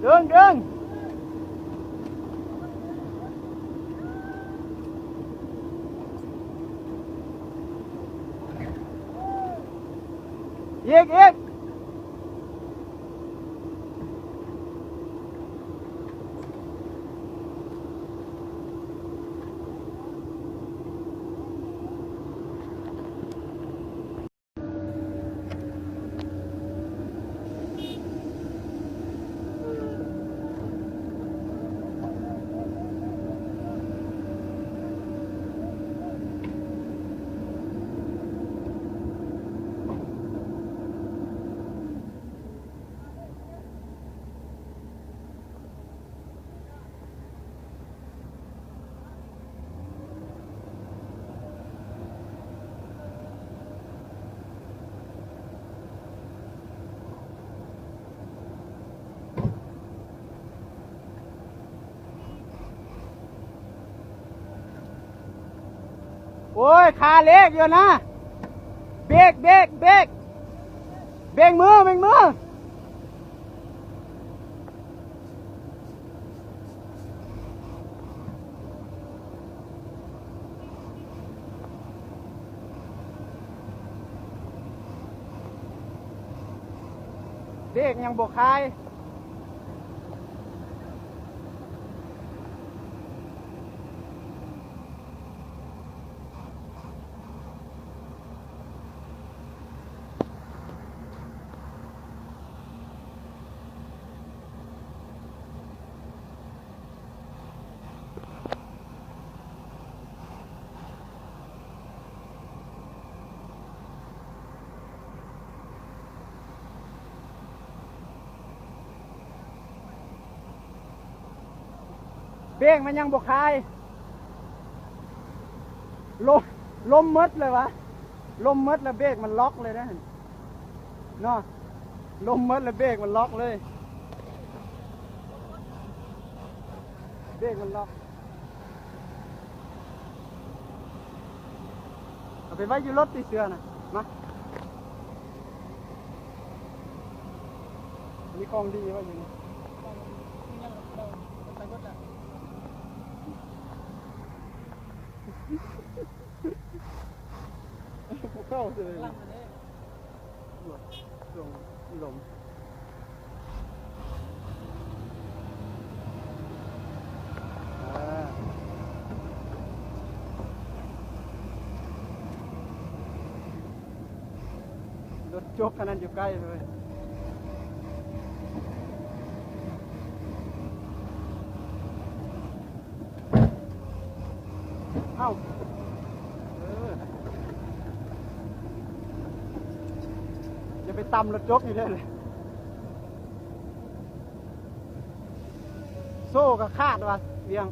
ດຶງ ດຶງ ອີກ ອີກ. ໂອ້ຍ ຄາເລກຢູ່ນະ ເບກ ເບກ ເບກ ເບກມື ເບກມື. ເບກຍັງບໍ່ຄາຍ. ເບກມັນຍັງບໍ່ຄາຍ. ລົມ ລົມໝົດເລີຍວະ ລົມໝົດແລ້ວ ເບກມັນລັອກເລີຍເດ້ ເນາະ ລົມໝົດແລ້ວ ເບກມັນລັອກເລີຍ ເບກມັນລັອກ. ເອົາໄປໄວ້ຢູ່ລົດຕິ ເສື້ອນະ ມາ ມີຂອງດີໄວ້ຢູ່ນີ້ ບໍ່ເຂົ້າເລີຍ. ເອີ ລົດຈົກຄັນນັ້ນຢູ່ໃກ້ເລີຍ. ເອົ້າ ເອີ ຢ່າໄປຕຳລົດຈົກນີ້ເດີ້ ໂສ້ກໍຂາດວ່າ ວຽງ.